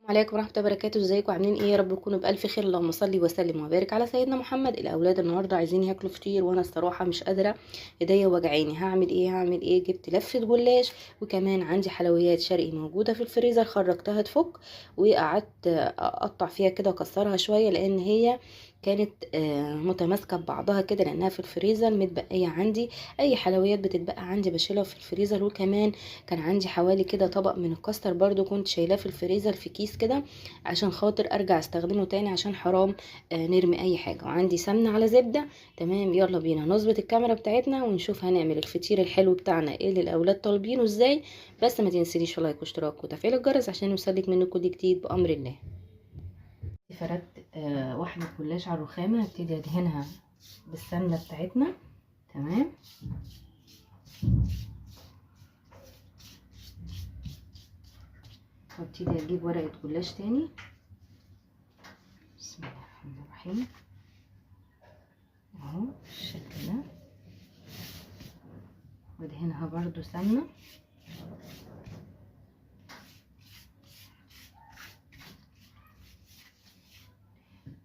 عليكم ورحمة الله وبركاته. ازيكم عاملين ايه؟ يا رب تكونوا بألف خير. اللهم صل وسلم وبارك على سيدنا محمد. الاولاد النهارده عايزين ياكلوا فطير، وانا الصراحة مش قادرة، ايديا وجعاني. هعمل ايه؟ هعمل ايه؟ جبت لفه جلاش، وكمان عندي حلويات شرقي موجودة في الفريزر، خرجتها تفك وقعدت اقطع فيها كده واكسرها شوية، لان هي كانت متماسكة ببعضها كده، لانها في الفريزر متبقيه عندي. اي حلويات بتتبقى عندي بشيلها في الفريزر. وكمان كان عندي حوالي كده طبق من الكاستر برضو كنت شايلاه في الفريزر في كيس كده عشان خاطر ارجع استخدمه تاني، عشان حرام نرمي اي حاجة. وعندي سمنه على زبدة. تمام، يلا بينا نظبط الكاميرا بتاعتنا ونشوف هنعمل الفطير الحلو بتاعنا ايه اللي الاولاد طالبينه ازاي. بس ما تنسينيش في like واشتراك وتفعيل الجرس عشان يوصلك منه كل جديد بامر الله. فردت واحدة جلاش على الرخامه، هبتدي ادهنها بالسمنه بتاعتنا. تمام، وابتدي اجيب ورقة جلاش تاني. بسم الله الرحمن الرحيم، اهو بالشكل ده، وادهنها برضو سمنه.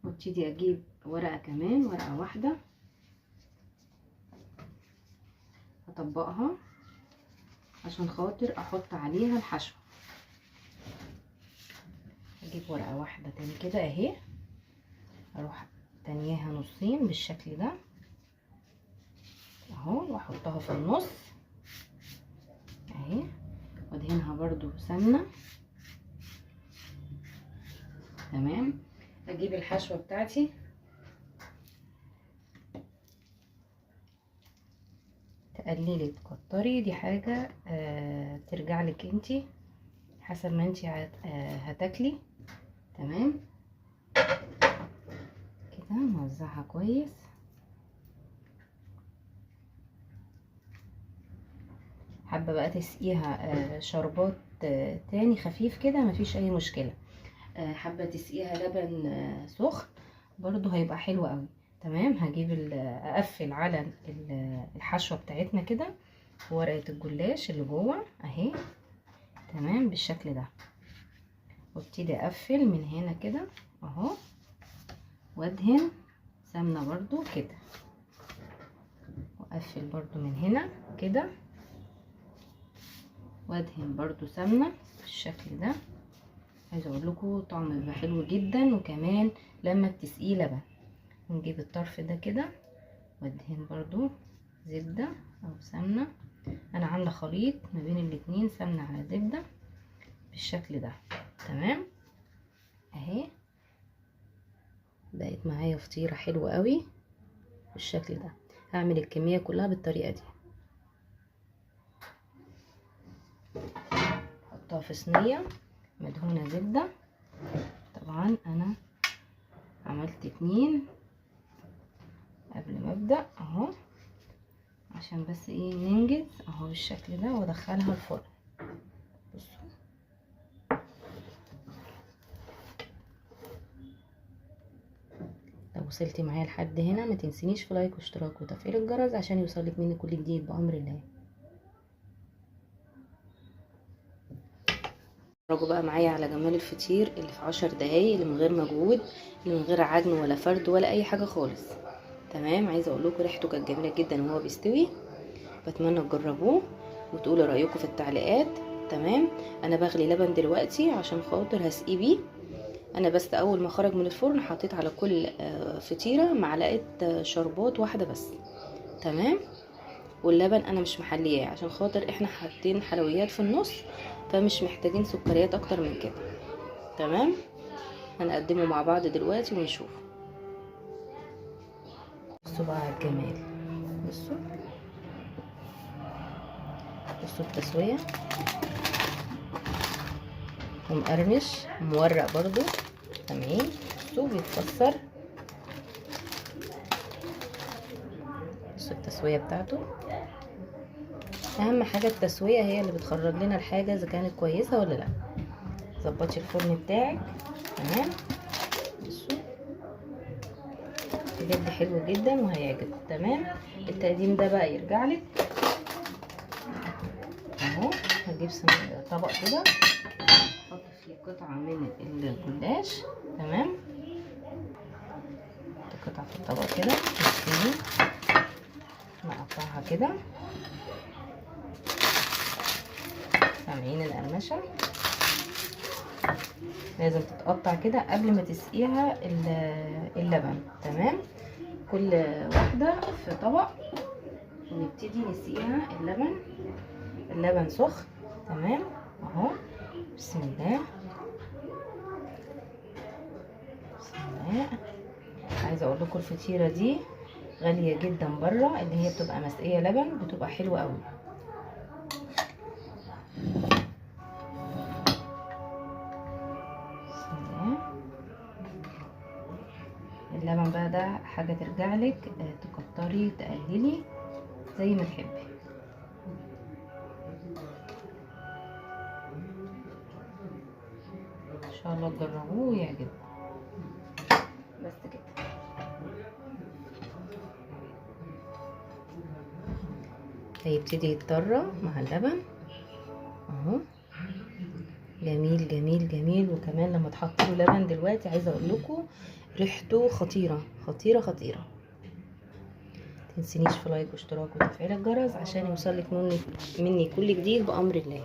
وابتدي اجيب ورقة كمان، ورقة واحدة اطبقها عشان خاطر احط عليها الحشو. اجيب ورقة واحدة تاني كده اهي، اروح تانيها نصين بالشكل ده اهو، واحطها في النص اهي، وادهنها برضو سمنه. تمام، اجيب الحشوه بتاعتي، تقللي تكتري، دي حاجة ترجع لك انتي حسب ما انتي هتاكلي. تمام كده نوزعها كويس. حابة بقى تسقيها شربات تاني خفيف كده، مفيش اي مشكلة. حابة تسقيها لبن سخن برضو هيبقى حلو قوي. تمام، هجيب اقفل على الحشوه بتاعتنا كده ورقة الجلاش اللي جوه اهي. تمام بالشكل ده، وابتدي اقفل من هنا كده اهو، وادهن سمنه برضو كده، واقفل برضو من هنا كده، وادهن برضو سمنه بالشكل ده. عايزه اقول لكم طعمه بيبقى حلو جدا، وكمان لما بتسقيه لبن. نجيب الطرف ده كده وادهن برضو زبدة او سمنه، انا عامله خليط ما بين الاتنين، سمنه على زبدة بالشكل ده. تمام اهي، بقت معايا فطيره حلوة قوي بالشكل ده. هعمل الكمية كلها بالطريقة دي، احطها في صينية مدهونه زبدة. طبعا انا عملت 2 قبل ما ابدا اهو، عشان بس ايه ننجز اهو بالشكل ده، وادخلها الفرن. بصوا لو وصلتي معايا لحد هنا ما تنسينيش في لايك واشتراك وتفعيل الجرس عشان يوصلك مني كل جديد بامر الله. اتفرجوا بقى معايا على جمال الفطير اللي في 10 دقايق، اللي من غير مجهود، اللي من غير عجن ولا فرد ولا اي حاجة خالص. تمام، عايزه اقول لكم ريحته كانت جميلة جدا وهو بيستوي. بتمنى تجربوه وتقولوا رايكم في التعليقات. تمام، انا بغلي لبن دلوقتي عشان خاطر هسقيه بيه. انا بس اول ما خرج من الفرن حطيت على كل فطيره معلقه شربات واحدة بس. تمام، واللبن انا مش محلياه عشان خاطر احنا حاطين حلويات في النص، فمش محتاجين سكريات اكتر من كده. تمام، هنقدمه مع بعض دلوقتي ونشوف. بصوا بقى على الجمال، بصوا بصوا التسوية، ومقرمش مورق برضو. تمام، بصوا بيتكسر، بصوا التسوية بتاعته. اهم حاجة التسوية هي اللي بتخرج لنا الحاجة اذا كانت كويسة ولا لا. ظبطي الفرن بتاعك. تمام، بصوا بجد حلو جدا وهيعجبك. تمام، التقديم ده بقى يرجع لك اهو. هجيب اجيب طبق كده احط فيه قطعه من الجلاش. تمام، احط قطعه في الطبق كده، نقطعها كده. سامعين القرمشه؟ لازم تتقطع كده قبل ما تسقيها اللبن. تمام، كل واحدة في طبق ونبتدي نسقيها اللبن. اللبن سخن. تمام اهو، بسم الله بسم الله. عايزه اقول لكم الفطيره دي غالية جدا بره، اللي هي بتبقى مسقيه لبن، بتبقى حلوة قوي. بسم الله. اللبن بقى ده حاجة ترجع لك، تكتري تقللي زي ما تحبي. ان شاء الله تجربوه ويعجبكم. بس كده هيبتدي يتطرى مع اللبن اهو. جميل جميل جميل. وكمان لما تحط له لبن دلوقتي، عايزه اقول لكم ريحته خطيرة خطيرة خطيرة. تنسينيش في لايك واشتراك وتفعيل الجرس عشان يوصلك مني كل جديد بامر الله.